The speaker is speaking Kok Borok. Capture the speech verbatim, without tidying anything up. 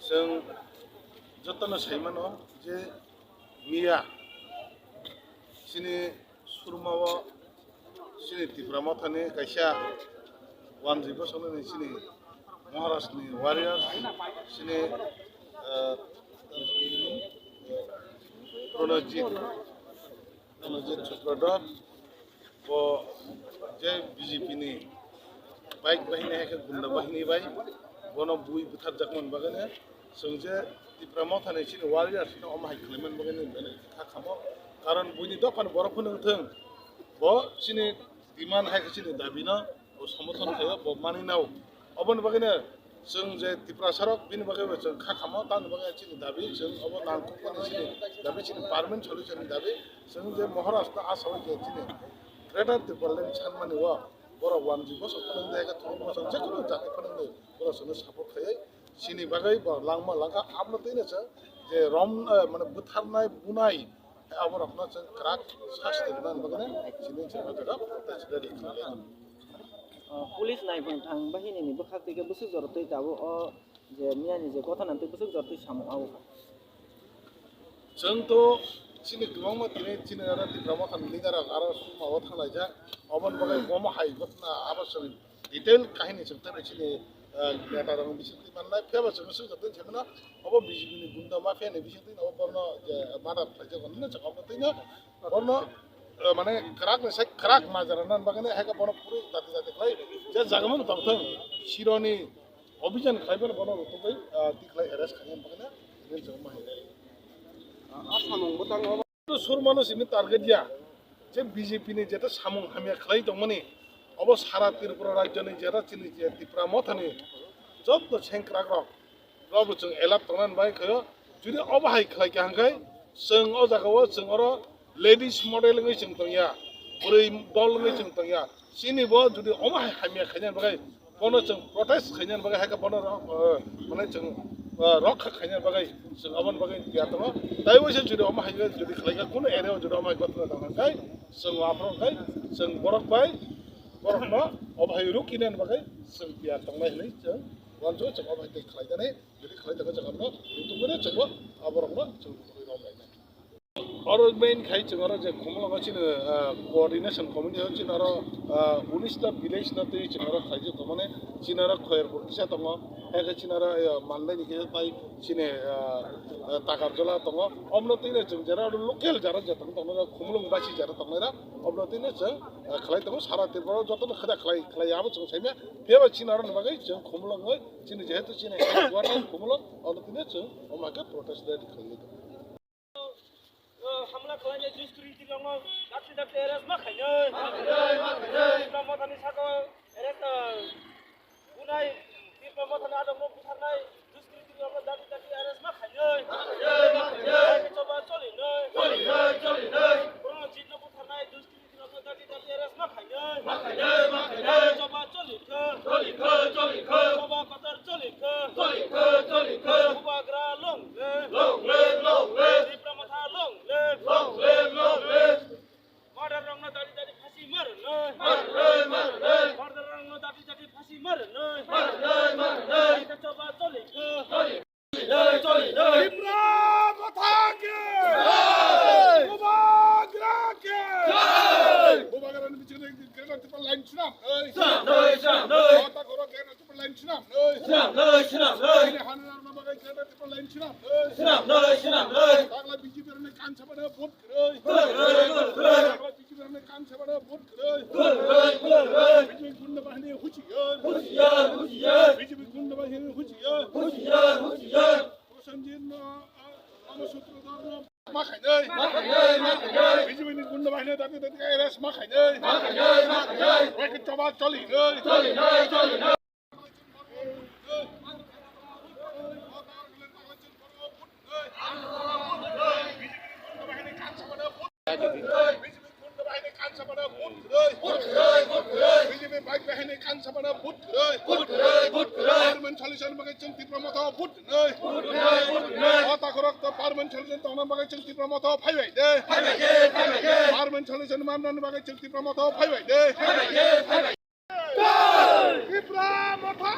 Chwng jotono sai mano je miya chini surmao chini Tipra Mothani kaisa wanjwi bosonani chini Maharashtrani warriors chini, ah, Pranajit, Pranajit Sukradar, bo je B J P ni bike bahini hai khe gunda bahini bai bono bui butharjakmani bagwi chwng je Tipra Mothani chini warriors no omo hai khlaiman bagwi kha khamo, karon buini dophani borok phano wngthung, bo chini demand hai khe chini dabi no bo somorthon khaio, bo mani nao. Oboni bagwino chwng je Tiprasa rok bini bagwi bo chwng kha khamo, tamni bagwi chini dabi chwng obo nangkukmani chini dabi, chini permanent solution ni dabi. Chwng je Maharashtra asao je chini Greater Tipraland sanmani o borok wanjwi bosong phwnwng de, eke thwng bosong jekono jati phwnwng de borok chwngno support khaiwi chini bagwi bo langma langkha. Aboni twino chwng je rom, eh, mane butharnai bunai aborokno chwng kwrak sasti rwnani bagwi chini chwng o jaga protest rally khlailaio. Ah, police naiphang thang bahinini bwkhak twi khe bwswk jora twi tabuk o je miyani je gotha nang twi bwswk jora twi samung abo kha. Chwng to chini kwbangma tini chini aro Tipra Mothani leader rok aro sumao thanglaijak, oboni bagwi omo hai gotna abo chwng detail kahini chwng tei chini, ah, neta rok bising twi manlai, phiya bo chwng swk jotoni se mano obo B J P ni gunda mafia ni bising twi obo borno je murder khlaijak hwnwi chwng obo twi no borno, ah, mane kwrak ni sai kwrak majra nan bagwi hai khe bono puri jati jati khlai je jaga mano tong thung sironi Obhijan khlaibar bono rutugwi, ah, tikhlai arrest khainani bagwi na, rin chwng ma hai. Ah, samung bwtang obo. Surmano sini target ya, je B J P ni jeta samung hamya khlai tongmani, obo sara Tripura rajyoni jeta chini je Tipra Mothani jotto sengkrak rok, rok bo chwng alert tongnani bai khayo. Jodi obo hai khlai kha hwnkhe, chwng o jaga o chwng oro ladies model wngwi chwng tongya, bwrwi dol wngwi chwng tongya. Chini bo jodi omo hai hamya khainani bagwi, bono chwng protest khainani bagwi, hai khe bono ro-, eh, mane chwng, eh, rokha khainani bagwi chwng aboni bagwi tiyar tongo. Tai waisa jodi omo hai jodi khlai kha, kunu area o jodi omo hai gotna tong kha, chwng aphuru khe chwng borok bai borokno obo hai rukinani bagwi chwng tiyar tongnai hinwi chwng uansukha, chwng omo hai tei khlai kha nai. Bini khlai tongkha chwng abono tubui rw chwngbo aborokno chwng tubui rw lainai. Oro main khai chwng oro je Khumulwngo chini, ah, coordination committee o chini oro, ah, unis ta village no twi chwng oro khlaijak tongmani. Chini oro Khoyerpur kisa tongo, hai khe chini oro, ah, Mandaini kisa tai chini, ah, ah, Takarjola tongo. Omono twi no chwng jera oro local jara je tong tongnai rok, Khumulwng basi jara tongnai rok, omono twi no chwng, ah, khlai tongo. Sara Tripura o jotono kheda khlai khlai abo chwng saimya. Phiya ba chini oro ni bagwi chwng Khumulwng oi Chini jehetu chini headquarter Khumulwng, omo tini chwng omo hai khe protest rally khlaiwi tongo. Hamla khlainai duskriti rokno dakti dakti arrest ma khainai. Ma khainai, ma khainai. Tipra Mothani saka arrest, ah, bunai, Tipra Mothani adokno butharnai duskriti rokno dakti dakti arrest ma khainai. Ma khainai, ma khainai. Choba cholinai. Cholinai, cholinai. Borokno jitno butharnai duskriti Choba cholikha. Cholikha, cholikha. Choba kotor cholikha. Cholikha, cholikha. Bubagra long live. Long live, long live. Tipra Motha long live. Long live, long live. Murder rokno dadi dadi phasi marnai. Marnai, marnai. Murder rokno dadi dadi phasi marnai. Marnai, marnai. Choba cholikha. Cholikha. Tipra Motha ki! Jai! Bubagra ki! Jai! Bubagra ni bichwk ni Greater Tipraland swnam noi. Swnam noi, swnam noi. Motha khoro Greater Tipraland swnam noi. Swnam noi, swnam noi. Chini hanarokno bagwi Greater Tipraland swnam noi. Swnam noi, swnam noi. Tagla B J P rokni kansa bana vote kwrwi. Kwrwi, kwrwi, kwrwi. Tagla B J P rokni kansa bana vote kwrwi. Kwrwi, kwrwi, kwrwi. B J P gunda bahini huchiyar. Huchiyar, huchiyar. B J P gunda bahini huchiyar. Huchiyar, huchiyar. Prosenjit no, ah, Kama Sutradhar no ma khainai. Ma khainai, ma khainai. B J P ni gunda bahini dati dati arrest ma khainai. Ma khainai, ma khainai. Wai ke choba cholinai. Cholinai, cholinai. B J P bike bahini kansa bana vote kwrwi. Vote kwrwi, vote kwrwi. B J P bike bahini kansa bana vote kwrwi. Vote kwrwi, vote kwrwi. Solution bagwi chwng Tipra Motha vote rwnai. O takhorok to permanent solution tongna bagwi chwng Tipra Motha phaibai de. Permanent solution manna bagwi chwng Tipra Motha phaibai de. Tipra Motha